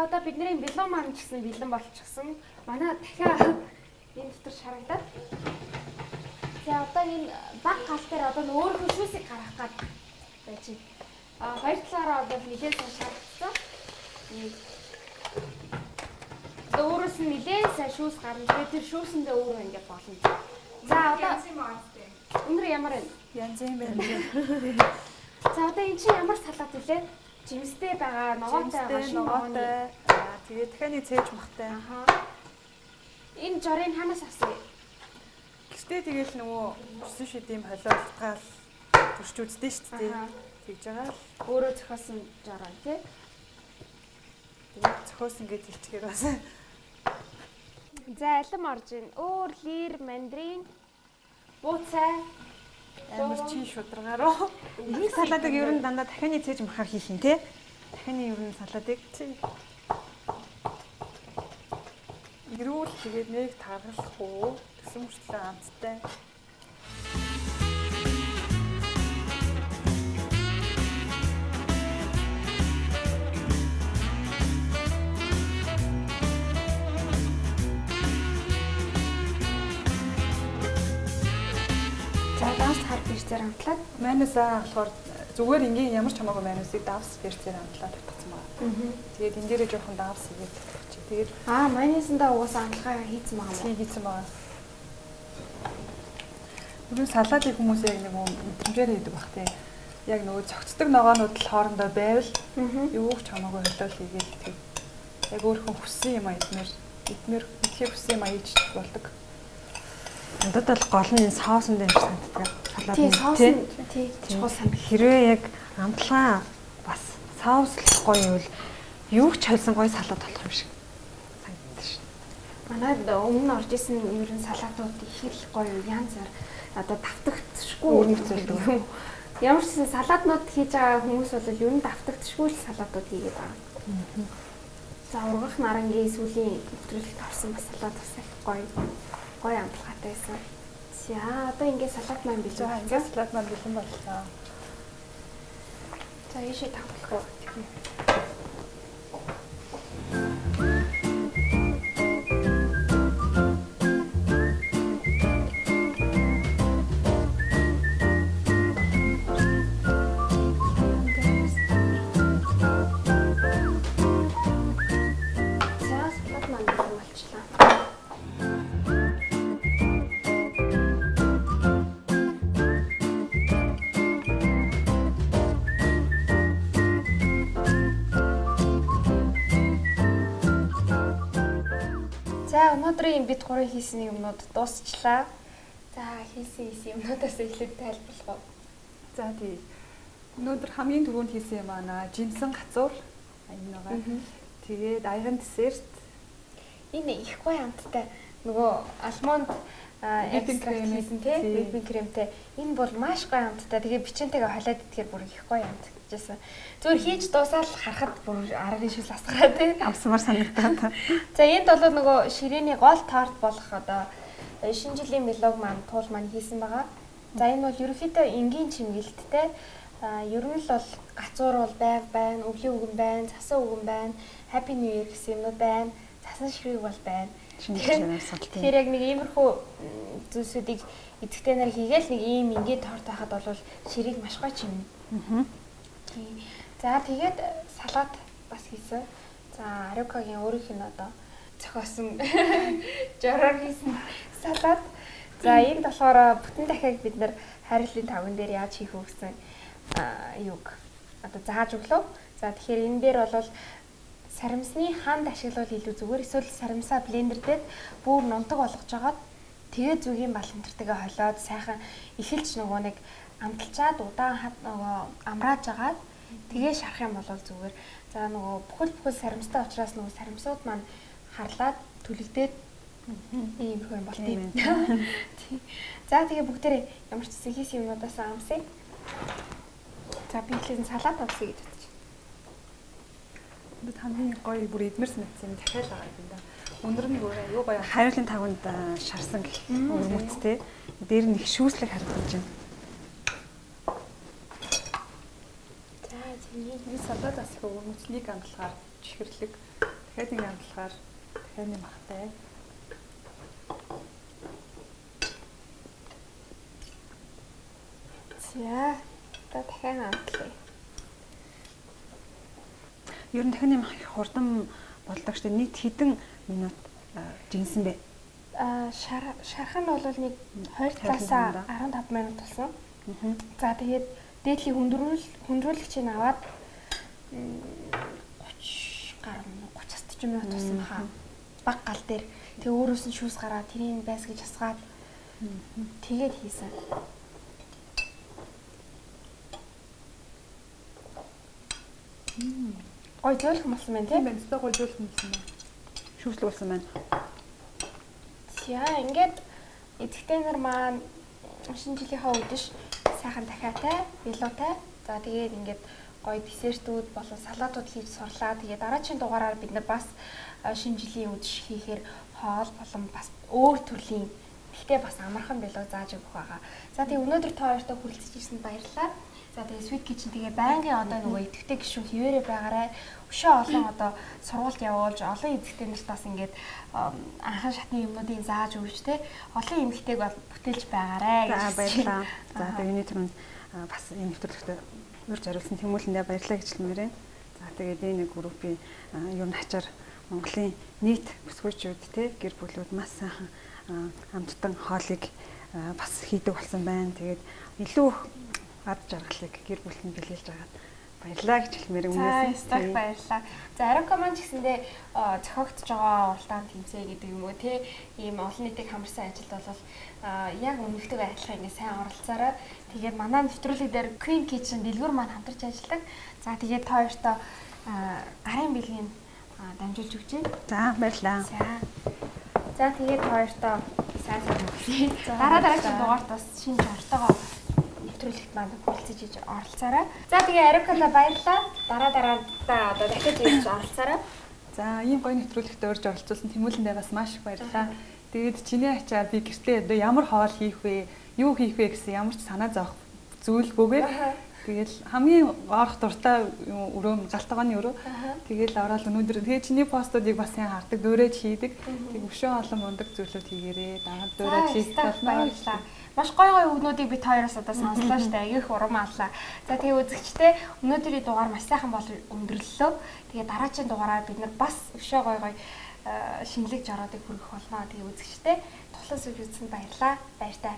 За одоо бидний бэлэн маань ч гэсэн бэлэн болчихсон. Манай дахиад энэ дотор шарагдаад. За одоо энэ баг гал дээр одоо өөрийнхөө шүүсийг гаргах гад байж байна. А хоёр талаараа бол нэлээд сайн шарагдсан. Одоо өөрөөс нь нэлээд сайн шүүс гарна. Тэгээд тэр шүүсэндээ өөрөө ингээд болно. За одоо өндөр ямар байна? Янз юм байна. За одоо энэ чинь ямар салат вүлээ? Жимстэй байгаа, ногоотой байгаа, шинэ ногооны. Тэгээд дахианы цээж махтай. Аха. Энэ жорыг хаанаас авсан юм? Гэртээ тэгэл нөгөө суши тийм холиолтгаал турч үздэг шүү дээ. Тэгж байгаа л өөрөө зохиосон жороо тий. Тэгээд зохиосон гэж хэлчихээр бас. За алим орж ийн. Өөр лир, мандарин, бууцай амар чин шударгаараа. Энийг салатыг ер нь дандаа дахианы цээж махаар хийх юм тий. Дахианы ер нь салатыг эрүүл тэгээд нэг таргалах уу гэсэн мөртлөө амттай. За давс хар перцээр амтлаад. Майонезаа болохоор зүгээр энгийн ямар ч хамаагүй майонезыг давс перцээр амтлаад татгацсан байна. Тэгээд энэ дээрээ жоохон давс хийгээд татчих. Тэгээд майонезэндээ угаасаа амтлагаа хийцэн байгаа юм уу? Хийцэн байгаа. Түрүү салаатыг хүмүүс яг нэг мэдрэмжээр хийдэг бах тий. Яг нөгөө цогцдог ногоонууд л хоорондоо байвал юу ч хамаагүй холиол хийгээд тэг. Яг өөрийнхөө хүссэн юм идмээр идэхийг хүссэн юм хийж болдог. Надад бол гол нь энэ соусанд юм шиг санагддаг. Салаад нь соус нь тий чухал санагдав. Хэрвээ яг амтлагаа бас соуслах гоё бол юу ч холсон гоё салат болох юм шиг санагддаг шин. Манайд өмнө нь орж исэн ер нь салаатууд их л гоё янз бүр одоо давтагдшгүй өрмөцөлдөг. Ямар ч гэсэн салаатнууд хийж байгаа хүмүүс бол ер нь давтагдшгүй л салаатууд хийгээд байгаа. За ургах нарангийн сүүлийн нэвтрүүлэгт орсон бас салаат бас их гоё. Гоё амтлагаатай байсан. За одоо ингээд салат маань бэлэн. За ингээд салат маань бэлэн боллоо. За ийшээ тавлах уу? За салат маань бэлэн болчлаа. За өнөөдрийн бид гурийн хийсэн юмнууд дуусчлаа. За хийсэн юмнуудаас эхлээд тайлбарлах уу? За тий. Өнөөдөр хамгийн түрүүнд хийсэн юм аа жимсэн гацуур энэ байгаа. Тэгээд аяган десерт. Энэ их гоё амттай нөгөө алмонд экстракт хийсэн тий whipping кремтэй. Энэ бол маш гоё амттай. Тэгээ бичэнтэйгээ холиод идэхээр бүр их гоё амтжсэн. Зүгээр хийж дуусаад харахад бүр аргын шил асгараа тий. Амсмар санагдаад. За энд бол нөгөө ширээний гол торт болох одоо шинэ жилийн влог маань туул маань хийсэн байгаа. За энэ бол ерөнхийдөө энгийн чимгэлттэй. Ер нь л бол гацуур бол байг байна, өвлийн үгэн байна, цасан үгэн байна, Happy New Year гэсэн юмнууд байна, цасан ширэг бол байна. Тэгэхээр яг нэг иймэрхүү зүйлсүүдийг эцэгтэй нар хийгээл нэг ийм энгийн торт байхад бол ширэг маш гоё чимнэ. За тэгээд салат бас хийсэн. За Арюкагийн өөрийнх нь одоо зохиосон жороор хийсэн салат. За энд болохоор бүтэн дахиаг бид нар хайрлын тавган дээр яаж хийх үү гэсэн юг одоо зааж өглөө. За тэгэхээр энэ дээр бол саримсны ханд ашиглавал илүү зүгээр. Эсвэл саримсаа блендер дээр бүр нунтаг болгож агаад тэгээ зүгийн баламтартайгаа холиод сайхан эхэлж нөгөө нэг амталчаад удаан нөгөө амрааж агаад тэгээ шарах юм бол зүгээр. За нөгөө бүхэл саримстай учраас нөгөө саримсууд маань харлаад түлэгдээд иймэрхүү юм болт юм. За тэгээ бүгдээрээ ямар ч гэсэн хийсэн юмнуудаас амсъя. За би эхлээд салат авсъя гэж бодож байна. Бид хамгийн гоё бүр эдмэр санагдсан юм дахиад байгаа юм да. Өндөр нь өөр аюу гоё. Хариулын тавганд шарсан гэх өрмөцтэй. Дээр нь их шүүслэг харагдаж байна. За чиний энэ салат бас их өрмөцнийг амтлахаар чихэрлэг. Дахиад ингэ амтлахаар дахиад махтай. За, одоо дахиад амтлая. Ер нь дахин мах их хурдан болдог шүү дээ. Нийт хэдэн минут жинсэн бэ? Шарах нь бол нэг 2 талаасаа 15 минут болсон. За тэгээд дээдлийн хүндрүүлэгчийг аваад 30 гаруй 30-аас 40 минут болсон баха. Баг гал дээр тэг өөрөөс нь шүүс гараад тэрийг байс гэж асгаад тэгээд хийсэн. Гой зөөлхөн болсон байна тийм байна. Өстой гой зөөлхөн болсон байна. Шүүслэг болсон байна. За ингээд эцэгтэй нар маань шинэ жилийнхаа үдэш сайхан дахиатай, вилотой. За тэгээд ингээд гоё десертүүд болон салатууд хийж сурлаа. Тэгээд дараагийн дугаараар бид нар бас шинэ жилийн үдэш хийхээр хоол болон бас өөр төрлийн гэхдээ бас амархан вилог зааж өгөх байгаа. За тэгээд өнөөдөр та хоёртой хүрэлцэж ирсэнд баярлалаа. За тэгээ Sweet Kitchen тэгээ байнгын одоо нөгөө идэвхтэй гишүүн хിവэрэ байгаарай. Өшөө олон одоо сургуульд явуулж олон эзэгтэй нарт бас ингээд анхан шатны юмнуудыг зааж өгч те олон эмэгтэйг бол бүтээлж байгаарай гэж баярлалаа. За тэгээ юуны түрүүнд бас энэ нэвтрүүлэгт урьж зориулсан тэмүүлэндээ баярлалаа гэж хэлмээр байна. За тэгээд энэ нэг группийн ер нь ачаар Монголын нийт бүсгүйчүүд те гэр бүлүүд маш сайхан амттан хоолыг бас хийдэг болсон байна. Тэгээд илүү ад жаргалыг гэр бүлд нь бэлгэлж байгаад баярлалаа гэж хэлмээр өмнөөс нь баярлалаа. За Арука маань ч гэсэндээ зохиогдож байгаа уралдаан тэмцээн гэдэг юм уу те ийм олон нийтийг хамарсан ажилд бол яг өмнөхтэйгээ адилхан ингэ сайн оролцоорой. Тэгээд манай нэвтрүүлэг дээр Queen Kitchen дэлгүүр маань хамтарч ажилладаг. За тэгээд та хоёртоо гарын бэлгийг дамжуулж өгч байна. За баярлалаа. За тэгээд та хоёртоо сайн сайн хүсье. Дараа дараагийн дугаарт бас шинэ жортойгоо нэвтрүүлэгт маань хүрэлцэж иж оролцоорой. За тэгээ Арукада баярлалаа. Дараа дараадаа одоо дахиад ирж оролцоорой. За ийм гоё нэвтрүүлэгт урьж оролцуулсан тэмүүлэндээ бас маш их баярлалаа. Тэгээд чиний ачаар би гэртээ одоо ямар хоол хийх вэ, юу хийх вэ гэсэн ямар ч санаа зовох зүйлгүйгээр тэгэл хамгийн орох дуртай өрөө галтгооны өрөө. Тэгэл ороод өнөөдөр тэгээ чиний постуудыг бас сайн хардаг, дуурайж хийдэг. Тэг өшөө олон мундаг зүйлүүд хийгээрээ дагаад дуурайж хийх болно. Баярлалаа. Маш гоё гоё үгнүүдийг бид хоёроос одоо сонслоо шүү дээ. Аягүй их урам авлаа. За тэгээ үзэгчдээ өнөөдрийн дугаар маш сайхан бол өндөрлөлөө. Тэгээ дараагийн дугаараар бид нар бас өшөө гоё гоё шинэлэг жороодыг хүргэх болно. Тэгээ үзэгчдээ туслан сууж үзсэнд баярлалаа. Баяртай.